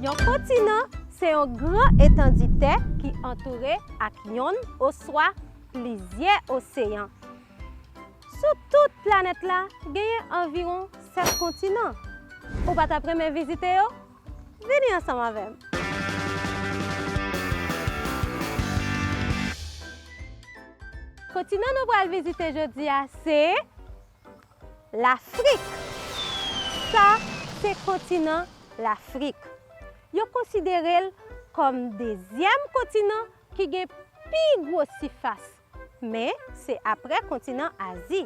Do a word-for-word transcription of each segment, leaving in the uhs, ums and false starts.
Yon kontinan se yon gran etandi tè ki antoure ak yonn oswa plizyè oseyan. Sou tout planèt la, genyen anviwon sèt kontinan. Ou pa t ap renmen vizite yo? Vini ansanm avè m. Kontinan nou pral vizite jodi a se Lafrik. Sa se kontinan Lafrik. Yo konsidere l kòm dezyèm kontinan ki gen pi gwo sifas, men se apre kontinan Azi.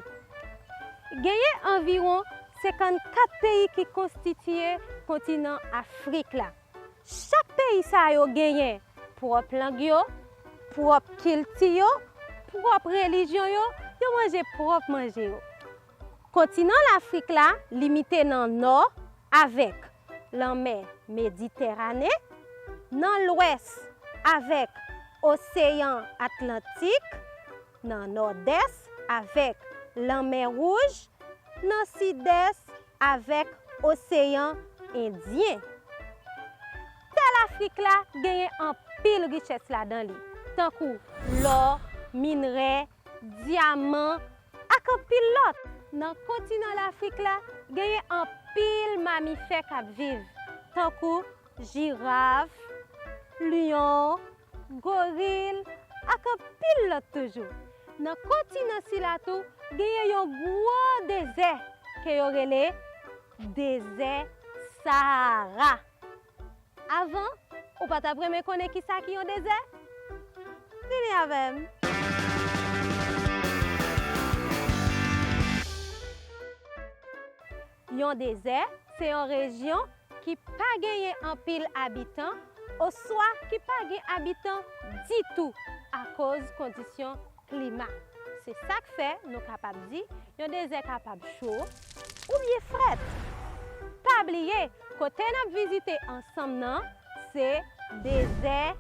Genyen anviwon senkannkat peyi ki konstitiye kontinan Afrik la. Chak peyi sa yo genyen pwòp lang yo, pwòp kilti yo, pwòp relijyon yo, yo manje pwòp manje yo. Kontinan Lafrik la limite nan nò avèk lanmè Meditèrane, nan lwès avèk Oseyan Atlantik, nan nòdès avèk lanmè Wouj, nan sidès avèk Oseyan Endyen. Tè Lafrik la genyen anpil richès ladan li, tankou lò, minrè, dyaman, ak anpil lòt. Nan kontinan Lafrik la, genyen anpil mamifè k ap viv, tankou jiraf, lyon, goril, ak anpil lòt toujou. Nan kontinan sila tou, genyen yon gwo dezè ke yo rele dezè Sahara. Avan, ou pa t ap renmen konnen kisa ki yon dezè? Vini avè m. Yon dezè se yon rejyon ki pa genyen anpil abitan oswa ki pa gen abitan ditou akoz kondisyon klima. Se sa k fè nou kapab di yon dezè kapab cho oubyen frèt. Pa bliye, kote n ap vizite ansanm nan, se dezè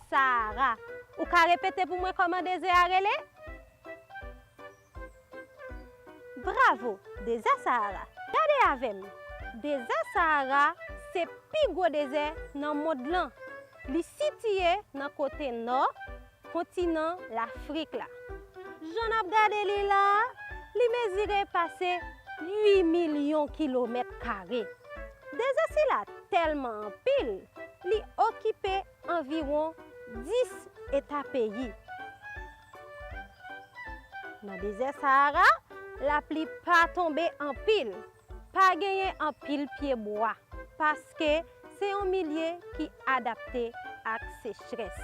Sahara. Ou ka repete pou mwen kòman dezè a rele? Bravo, dezè Sahara. Gade avè m. Dezè Sahara se pi gwo dezè nan mond lan. Li sitiye nan kote nò kontinan Lafrik la. Jan n ap gade li la, li mezire pase uit milyon kilomèt kare. Dezè sila tèlman anpil, li okipe anviwon dis eta peyi. Nan dezè Sahara, lapli pa tonbe anpil. Pa genyen anpil pyebwa, paske se yon milye ki adapte ak sechrès.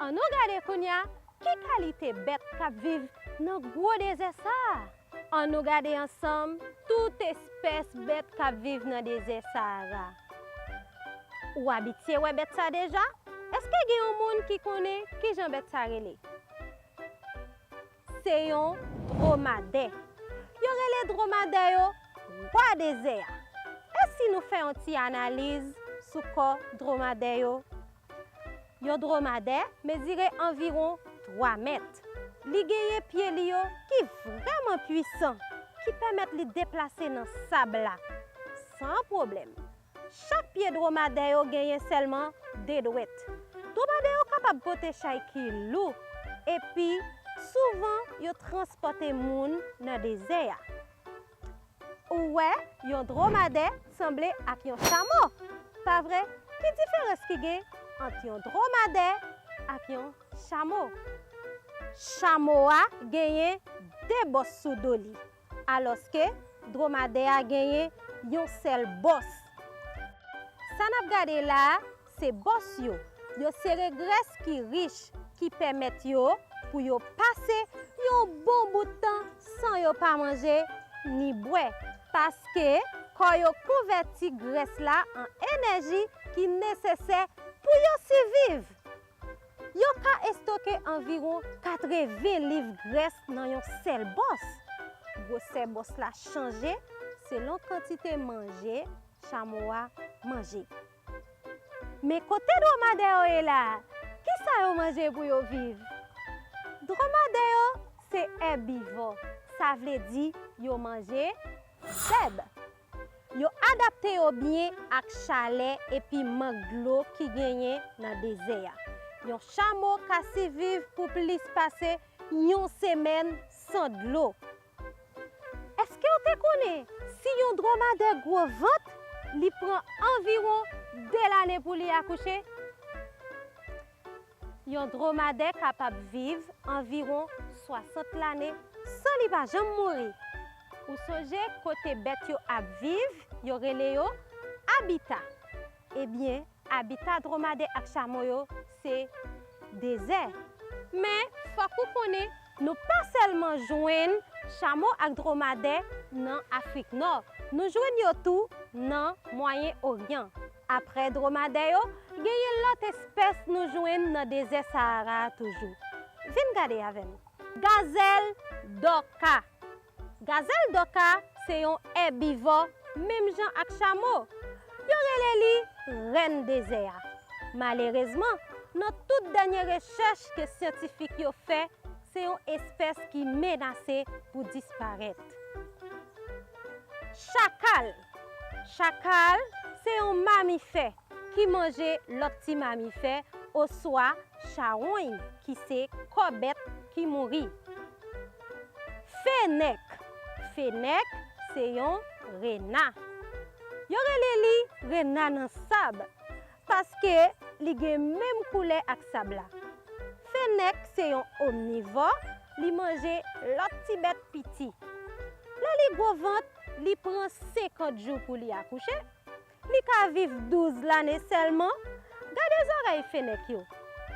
Ann nou gade kounye a ki kalite bèt k ap viv nan gwo dezè sa a. Ann nou gade ansanm tout espès bèt k ap viv nan dezè Sahara. Ou abitye wè bèt sa deja? Èske gen yon moun ki konnen ki jan bèt sa rele? Se yon dwomadè. Yo rele dwomadè yo wa dezè a. E si nou fè yon ti analiz sou kò dwomadè yo? Yon dwomadè mezire anviwon twa mèt. Li genyen pye li yo ki vrèman pwisan, ki pèmèt li deplase nan sab la san pwoblèm. Chak pye dwomadè yo genyen sèlman de dwèt. Dwomadè yo kapab pote chay ki lou, epi souvan yo transpòte moun nan dezè a. Ou wè, yon dwomadè sanble ak yon chamo, pa vre? Ki diferans ki gen ant yon dwomadè ak yon chamo? Chamo a genyen de bòs sou do li, alòske dwomadè a genyen yon sèl bòs. Sa n ap gade la a, se bòs yo. Yo sere grès ki rich, ki pèmèt yo pou yo pase yon bon bout tan san yo pa manje ni bwè, paske kò yo konvèti grès la an enèji ki nesesè pou yo siviv. Yo ka estoke anviwon katreven liv grès nan yon sèl bòs. Gwosè bòs la chanje selon kantite manje chamo a manje. Men kote dwomadè yo ye la a? Kisa yo manje pou yo viv? Dwomadè yo se èbivò, sa vle di yo manje zèb. Yo adapte yo byen ak chalè epi mank dlo ki genyen nan dezè a. Yon chamo ka siviv pou plis pase yon semèn san dlo. Èske w te konnen si yon dwomadè gwo vant, li pran anviwon de lane pou li akouche? Yon dwomadè kapab viv anviwon swasant lane san li pa janm mouri. Ou sonje kote bèt yo ap viv, yo rele yo abita. Ebyen, abita dwomadè ak chamo yo se dezè. Men, fòk ou konnen, nou pa sèlman jwenn chamo ak dwomadè nan Afrik Nò, nou jwenn yo tou nan Mwayen Oryan. Apre dwomadè yo, genyen lòt espès nou jwenn nan dezè Sahara a toujou. Vin gade avè m. Gazèl dòka. Gazèl dòka se yon èbivò, menm jan ak chamo. Yo rele li rèn dezè a. Malerezman, nan tout dènye rechèch ke syantifik yo fè, se yon espès ki menase pou disparèt. Chakal. Chakal se yon mamifè ki manje lòt ti mamifè oswa chawony ki se kò bèt ki mouri. Fenèk. Fenèk se yon rena. Yo rele li rena nan sab paske li gen menm koulè ak sab la. Fenèk se yon omnivò, li manje lòt ti bèt piti. Lè li gwo vant, li pran senkant jou pou li akouche. Li ka viv douz lane sèlman. Gade zòrèy fenèk yo.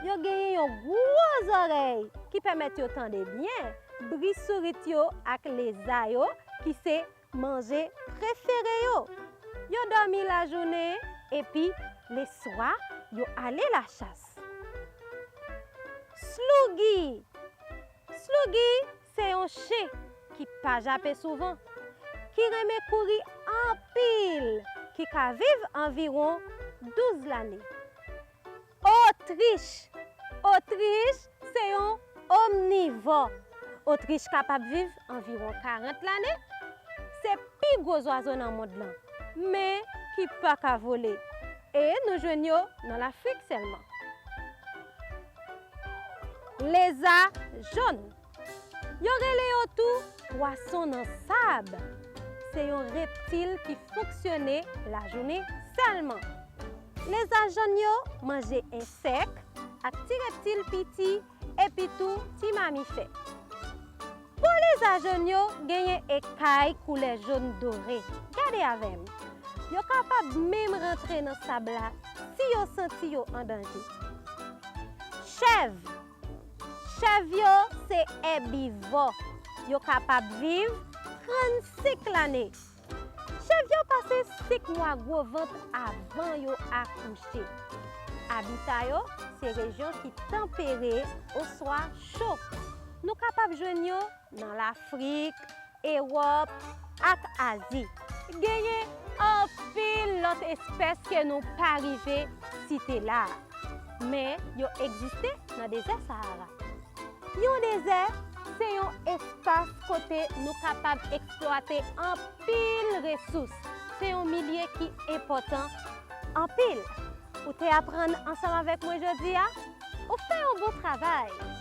Yo genyen yon gwo zòrèy ki pèmèt yo tande byen bri sourit yo ak leza yo ki se manje prefere yo. Yo dòmi lajounen epi leswa yo ale lachas. Slougi. Slougi se yon chen ki pa jape souvan, ki renmen kouri anpil, ki ka viv anviwon douz lane. Otrich. Otrich se yon omnivò. Otrich kapab viv anviwon karant lane. Se pi gwo zwazo nan mond lan, men ki pa ka vole. E nou jwenn yo nan Lafrik sèlman. Leza jòn. Yo rele yo tou pwason nan sab. Se yon reptil ki fonksyone lajounen sèlman. Leza jòn yo manje ensèk ak ti reptil piti epi tou ti mamifè. Po leza jòn yo genyen ekay koulè jòn dore. Gade avè m. Yo kapab menm rantre nan sab la si yo santi yo an danje. Chèv. Chèv yo se èbivò. Yo kapab viv trannsenk lane. Chèv yo pase senk mwa gwo vant avan yo akouche. Abita yo se rejyon ki tanpere oswa cho. Nou kapab jwenn yo nan Lafrik, Ewòp ak Azi. Genyen anpil lòt espès ke nou pa rive site la a, men yo egziste nan dezè Sahara. Yon dezè se yon espas kote nou kapab eksplwate anpil resous. Se yon milye ki enpòtan anpil. Ou te aprann ansanm avèk mwen jodi a? Ou fè yon bon travay!